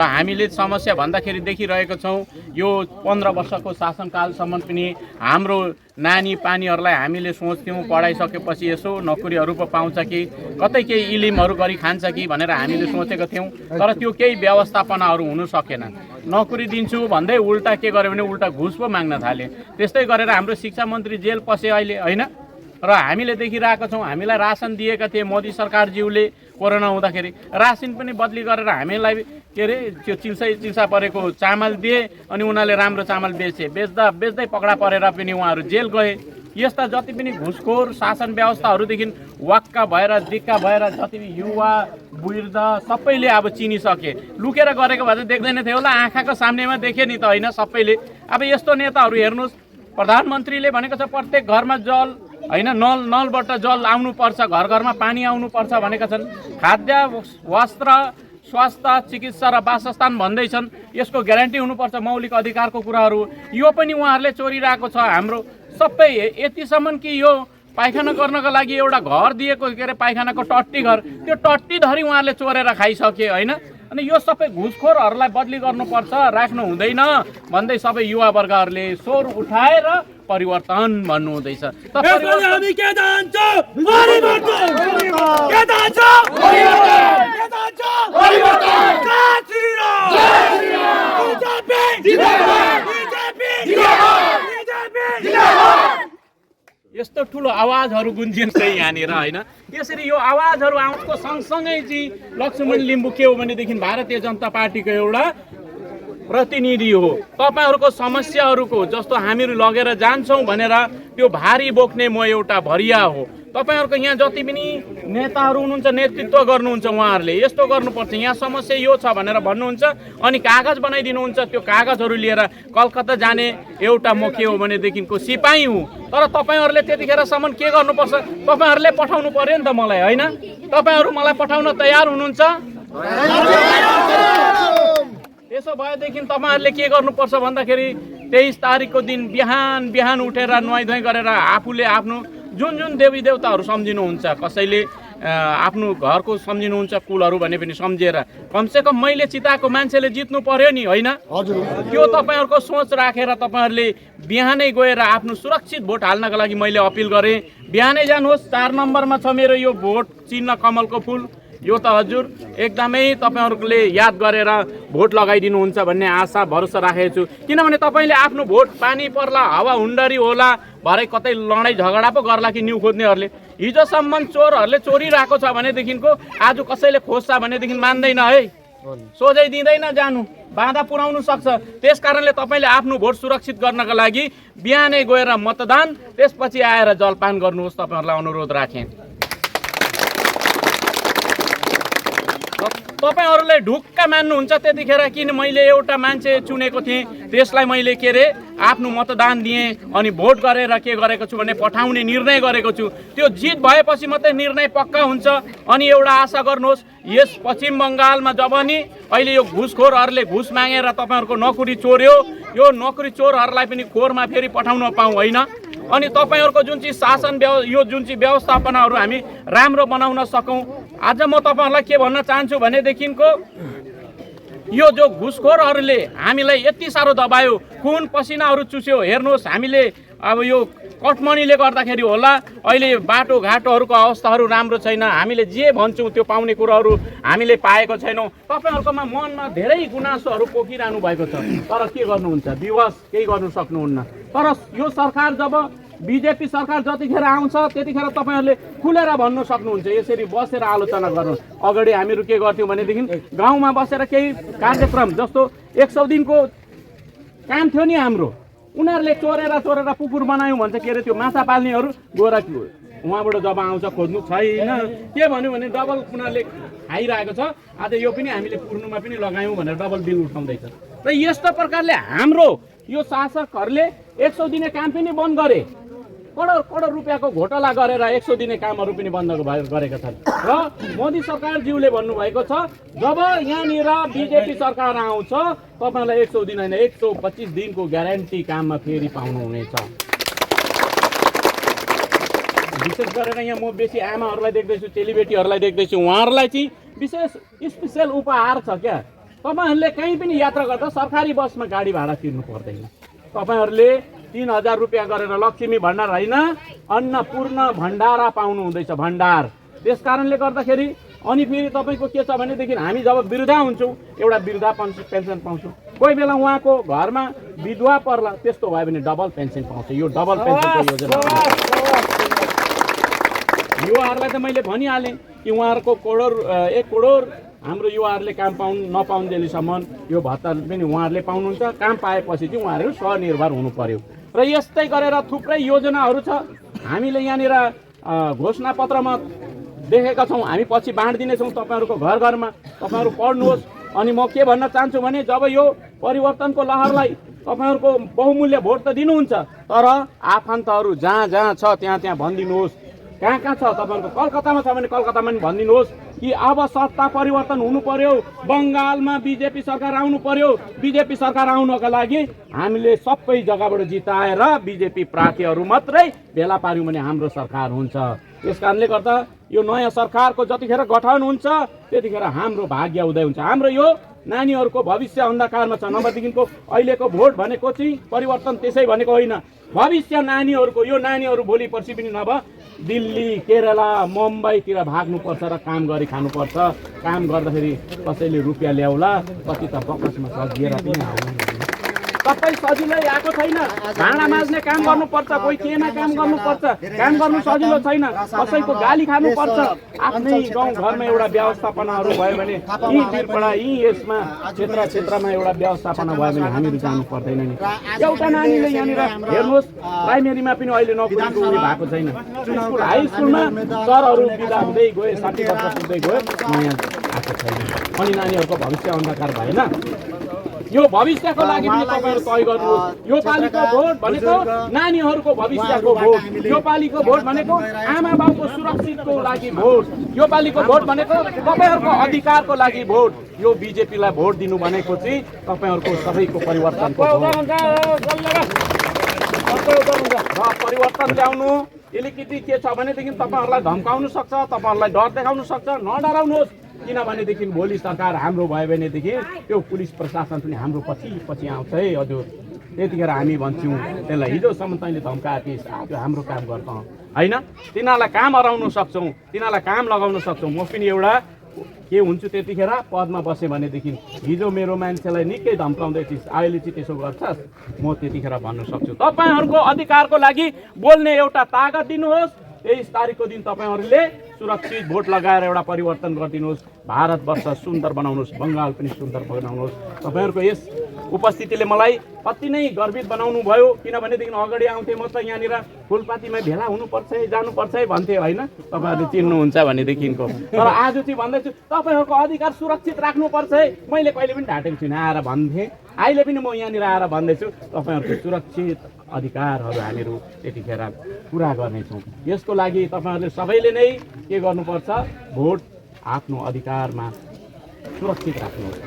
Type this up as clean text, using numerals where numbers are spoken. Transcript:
हामीले समस्या भन्दाखेरि देखिरहेको छौँ यो 15 वर्षको शासनकालसम्म पनि हाम्रो नानी पानीहरूलाई हामीले सोच्थ्यौँ पढाइसकेपछि यसो नोकरीहरू पो पाउँछ कि कतै केही इलिमहरू गरी खान्छ कि भनेर हामीले सोचेको थियौँ। तर त्यो केही व्यवस्थापनाहरू हुनु सकेन। नोकरी दिन्छु भन्दै उल्टा के गर्यो भने उल्टा घुस पो माग्न थाले। त्यस्तै गरेर हाम्रो शिक्षा मन्त्री जेल पसे अहिले, होइन? र हामीले देखिरहेका छौँ हामीलाई रासन दिएका थिए मोदी सरकारज्यूले कोरोना हुँदाखेरि, रासन पनि बदली गरेर हामीलाई के अरे त्यो चिल्सा परेको चामल दिए अनि उनीहरूले राम्रो चामल बेच्दै पकडा परेर पनि उहाँहरू जेल गए। यस्ता जति पनि घुसखोर शासन व्यवस्थाहरूदेखि वाक्का भएर दिक्का भएर जति युवा वृद्ध सबैले अब चिनिसके। लुकेर गरेको भए चाहिँ देख्दैन थियो होला, आँखाको सामनेमा देखे नि त, होइन? सबैले अब यस्तो नेताहरू हेर्नुहोस्, प्रधानमन्त्रीले भनेको छ प्रत्येक घरमा जल, होइन, नलबाट जल आउनुपर्छ, घर घरमा पानी आउनुपर्छ भनेका छन्। खाद्य, वस्त्र, स्वास्थ्य, चिकित्सा र वासस्थान भन्दैछन्। यसको ग्यारेन्टी हुनुपर्छ, मौलिक अधिकारको कुराहरू। यो पनि उहाँहरूले चोरिरहेको छ हाम्रो सबै। यतिसम्म कि यो पाइखाना गर्नको लागि एउटा घर दिएको, के अरे पाइखानाको टट्टी घर, त्यो टट्टी धरी उहाँहरूले चोरेर खाइसके, होइन? अनि यो सबै घुसखोरहरूलाई बदली गर्नुपर्छ, राख्नु हुँदैन भन्दै सबै युवावर्गहरूले स्वर उठाएर परिवर्तन भन्नुहुँदैछ। यस्तो ठुलो आवाजहरू गुन्जिन्छ यहाँनिर, होइन? यसरी यो आवाजहरू आउँछको सँगसँगै चाहिँ लक्ष्मण लिम्बू के हो भनेदेखि भारतीय जनता पार्टीको एउटा प्रतिनिधि हो। तपाईहरूको समस्याहरूको जस्तो हामीहरू लगेर जान्छौँ भनेर त्यो भारी बोक्ने म एउटा भरिया हो। तपाईहरूको यहाँ जति पनि नेताहरू हुनुहुन्छ, नेतृत्व गर्नुहुन्छ, उहाँहरूले यस्तो गर्नुपर्छ, यहाँ समस्या यो छ भनेर भन्नुहुन्छ अनि कागज बनाइदिनुहुन्छ। त्यो कागजहरू लिएर कलकत्ता जाने एउटा म के हो भनेदेखिको सिपाही हुँ। तर तपाईँहरूले त्यतिखेरसम्म के गर्नुपर्छ? तपाईँहरूले पठाउनु पर्यो नि त मलाई, होइन? तपाईँहरू मलाई पठाउन तयार हुनुहुन्छ? त्यसो भएदेखि तपाईँहरूले के गर्नुपर्छ भन्दाखेरि 23 तारिकको दिन बिहान उठेर नुहाइधुवाइ गरेर आफूले आफ्नो जुन देवी देवताहरू सम्झिनुहुन्छ, कसैले आफ्नो घरको सम्झिनुहुन्छ कुलहरू भने पनि सम्झेर कमसेकम मैले चिताएको मान्छेले जित्नु पर्यो नि, होइन? त्यो तपाईँहरूको सोच राखेर तपाईँहरूले बिहानै गएर आफ्नो सुरक्षित भोट हाल्नको लागि मैले अपिल गरेँ। बिहानै जानुहोस्। 4 नम्बरमा छ मेरो यो भोट चिन्ह कमलको फुल। यो त हजुर एकदमै तपाईँहरूले याद गरेर भोट लगाइदिनुहुन्छ भन्ने आशा भरोसा राखेको छु। किनभने तपाईँले आफ्नो भोट पानी पर्ला, हावा हुन्डरी होला, भरे कतै लडाइँ झगडा पो गर्ला कि न्यु खोज्नेहरूले। हिजोसम्म चोरहरूले चोरिरहेको छ भनेदेखिको आज कसैले खोज्छ भनेदेखि मान्दैन है, सोझै दिँदैन जानु, बाधा पुर्याउनु सक्छ। त्यस कारणले तपाईँले आफ्नो भोट सुरक्षित गर्नका लागि बिहानै गएर मतदान, त्यसपछि आएर जलपान गर्नुहोस्, तपाईँहरूलाई अनुरोध राखेँ। तपाईँहरूले ढुक्क मान्नुहुन्छ त्यतिखेर किन मैले एउटा मान्छे चुनेको थिएँ, त्यसलाई मैले के अरे आफ्नो मतदान दिएँ अनि भोट गरेर के गरेको छु भने पठाउने निर्णय गरेको छु। त्यो जित भएपछि मात्रै निर्णय पक्का हुन्छ। अनि एउटा आशा गर्नुहोस्, यस पश्चिम बङ्गालमा जब नि अहिले यो घुसखोरहरूले घुस मागेर तपाईँहरूको नोकरी चोर्यो, यो नोकरी चोरहरूलाई पनि खोरमा फेरि पठाउन पाऊँ, होइन? अनि तपाईँहरूको जुन चाहिँ शासन यो जुन चाहिँ व्यवस्थापनाहरू हामी राम्रो बनाउन सकौँ। आज म तपाईँहरूलाई के भन्न चाहन्छु भनेदेखिको यो जो घुसखोरहरूले हामीलाई यति साह्रो दबायो, खुन पसिनाहरू चुस्यो। हेर्नुहोस्, हामीले अब यो कटमनीले गर्दाखेरि होला अहिले बाटोघाटोहरूको अवस्थाहरू राम्रो छैन। हामीले जे भन्छौँ त्यो पाउने कुराहरू हामीले पाएको छैनौँ। तपाईँहरूकोमा मनमा धेरै गुनासोहरू पोखिरहनु भएको छ, तर के गर्नुहुन्छ? विवश केही गर्नु सक्नुहुन्न। तर यो सरकार जब बिजेपी सरकार जतिखेर आउँछ त्यतिखेर तपाईँहरूले खुलेर भन्नु सक्नुहुन्छ, यसरी बसेर आलोचना गर्नु। अगाडि हामीहरू के गर्थ्यौँ भनेदेखि गाउँमा बसेर केही कार्यक्रम जस्तो 100 दिनको काम थियो नि हाम्रो, उनीहरूले चोरेर पुकुर बनायौँ भन्छ, के अरे त्यो माछा पाल्नेहरू गएर उहाँबाट जब आउँछ खोज्नु छैन, के भन्यो भने डबल उनीहरूले खाइरहेको छ, आज यो पनि हामीले पुर्नुमा पनि लगायौँ भनेर डबल बिल उठाउँदैछ। र यस्तो प्रकारले हाम्रो यो शासकहरूले 100 दिने काम पनि बन्द गरे, करोड रुपियाँको घोटाला गरेर 100 दिने कामहरू पनि बन्द गरेका छन्। र मोदी सरकारज्यूले भन्नुभएको छ जब यहाँनिर बिजेपी सरकार आउँछ तपाईँलाई 100 दिन होइन 125 दिनको ग्यारेन्टी काममा फेरि पाउनुहुनेछ। विशेष गरेर यहाँ म बेसी आमाहरूलाई देख्दैछु, चेलीबेटीहरूलाई देख्दैछु, उहाँहरूलाई चाहिँ विशेष स्पेसल उपहार छ क्या। तपाईहरुले कहीँ पनि यात्रा गर्दा सरकारी बसमा गाडी भाडा तिर्नु पर्दैन। तपाईहरुले 3000 रुपैयाँ गरेर लक्ष्मी भण्डार होइन अन्नपूर्ण भण्डारा पाउनु हुँदैछ, भण्डार। त्यस कारणले गर्दाखेरि अनि फेरि तपाईको के छ भनेदेखि हामी जब वृद्धा हुन्छौँ एउटा वृद्धा पेन्सन पाउँछौँ, कोही बेला उहाँको घरमा विधवा पर्ला, त्यस्तो भयो भने डबल पेन्सन पाउँछ। यो डबल पेन्सनको योजना युवाहरूलाई त मैले भनिहालेँ कि उहाँहरूको 1 करोड हाम्रो युवाहरूले काम नपाउन्जेलसम्म यो भत्ता पनि उहाँहरूले पाउनुहुन्छ। काम पाएपछि चाहिँ उहाँहरू स्वनिर्भर हुनु पर्यो र यस्तै गरेर थुप्रै योजनाहरू छ। हामीले यहाँनिर घोषणापत्रमा देखेका छौँ, हामी पछि बाँडिदिनेछौँ तपाईँहरूको घर घरमा, तपाईँहरू पढ्नुहोस्। अनि म के भन्न चाहन्छु भने जब यो परिवर्तनको लहरलाई तपाईँहरूको बहुमूल्य भोट त दिनुहुन्छ, तर आफन्तहरू जहाँ जहाँ छ त्यहाँ भनिदिनुहोस्। कहाँ छ तपाईँहरूको? कलकत्तामा छ भने कलकत्तामा पनि भनिदिनुहोस् कि अब सत्ता परिवर्तन हुनु पर्यो, बङ्गालमा बिजेपी सरकार आउनु पर्यो। बिजेपी सरकार आउनको लागि हामीले सबै जग्गाबाट जिताएर बिजेपी प्रार्थीहरू मात्रै भेला पार्यौँ भने हाम्रो सरकार हुन्छ। त्यस कारणले गर्दा यो नयाँ सरकारको जतिखेर गठन हुन्छ त्यतिखेर हाम्रो भाग्य उदय हुन्छ। हाम्रो यो नानीहरूको भविष्य अन्धकारमा छ। नभएदेखिको अहिलेको भोट भनेको चाहिँ परिवर्तन त्यसै भनेको होइन, भविष्य नानीहरूको। यो नानीहरू भोलि पर्सि पनि नभए दिल्ली, केरला, मुम्बईतिर भाग्नुपर्छ र काम गरी खानुपर्छ। काम गर्दाखेरि कसैले रुपियाँ ल्याउला, कति त बकसमा सजिएर पनि आउनु। सबै सजिलै आएको छैन। भाँडा माझ्ने काम गर्नुपर्छ, कोही केमा काम गर्नुपर्छ, काम गर्नु सजिलो छैन। कसैको गाली खानुपर्छ। आफ्नै गाउँघरमा एउटा व्यवस्थापनाहरू भयो भने यी बिरपडा यी यसमा क्षेत्रमा एउटा व्यवस्थापना भयो भने हामीहरू जानु पर्दैन नि। एउटा नानीले यहाँनिर हेर्नुहोस्, प्राइमेरीमा पनि अहिले नोकरीको उयो भएको छैन। स्कुल हाई स्कुलमा सरहरू बिदा हुँदै गए, 60 वर्ष पुग्दै गयो, नयाँ आएको छैन। अनि नानीहरूको भविष्य अन्धकार भएन। यो भविष्यको लागि पनि तपाईहरु तय गर्नुहोस्। यो पालिको भोट भनेको नानीहरूको भविष्यको भोट। यो पालिको भोट भनेको आमा बाउको सुरक्षितको लागि भोट। यो पालिको भोट भनेको तपाईहरुको अधिकारको लागि भोट। यो बिजेपीलाई भोट दिनु भनेको चाहिँ तपाईहरुको सबैको परिवर्तनको भोट। परिवर्तन ल्याउनु अलिकति के छ भनेदेखि तपाईहरुलाई धम्काउन सक्छ, तपाईहरुलाई डर देखाउन सक्छ। नडराउनुहोस्, किनभनेदेखि भोलि सरकार हाम्रो भयो भनेदेखि त्यो पुलिस प्रशासन पनि हाम्रो पछि आउँछ है हजुर। त्यतिखेर हामी भन्छौँ त्यसलाई हिजोसम्म तैँले धम्काए थिइस्, त्यो हाम्रो काम गर्छ होइन। तिनीहरूलाई काम हराउन सक्छौँ, तिनीहरूलाई काम लगाउन सक्छौँ। म पनि एउटा के हुन्छु त्यतिखेर पदमा बसेँ भनेदेखि हिजो मेरो मान्छेलाई निकै धम्काउँदै थिइस्, अहिले चाहिँ त्यसो गर्छस्, म त्यतिखेर भन्न सक्छु। तपाईँहरूको अधिकारको लागि बोल्ने एउटा ताकत दिनुहोस्। 23 तारिकको दिन तपाईहरुले सुरक्षित भोट लगाएर एउटा परिवर्तन गरिदिनुहोस्। भारतवर्ष सुन्दर बनाउनुहोस्, बङ्गाल पनि सुन्दर बनाउनुहोस्। तपाईहरुको यस उपस्थितिले मलाई अति नै गर्वित बनाउनु भयो। किनभनेदेखि अगाडि आउँथे म त यहाँनिर फुलपातीमा भेला हुनुपर्छ है, जानुपर्छ है भन्थे होइन, तपाईहरुले चिन्नुहुन्छ भनेदेखिको। तर आज चाहिँ भन्दैछु तपाईहरुको अधिकार सुरक्षित राख्नुपर्छ है। मैले कहिले पनि ढाटेको छुइनँ, आएर भन्थे, अहिले पनि म यहाँनिर आएर भन्दैछु तपाईहरुको सुरक्षित अधिकारहरू हामीहरू त्यतिखेर पुरा गर्नेछौँ। यसको लागि तपाईहरुले सबैले नै के गर्नुपर्छ, भोट आफ्नो अधिकारमा सुरक्षित राख्नुहोस्।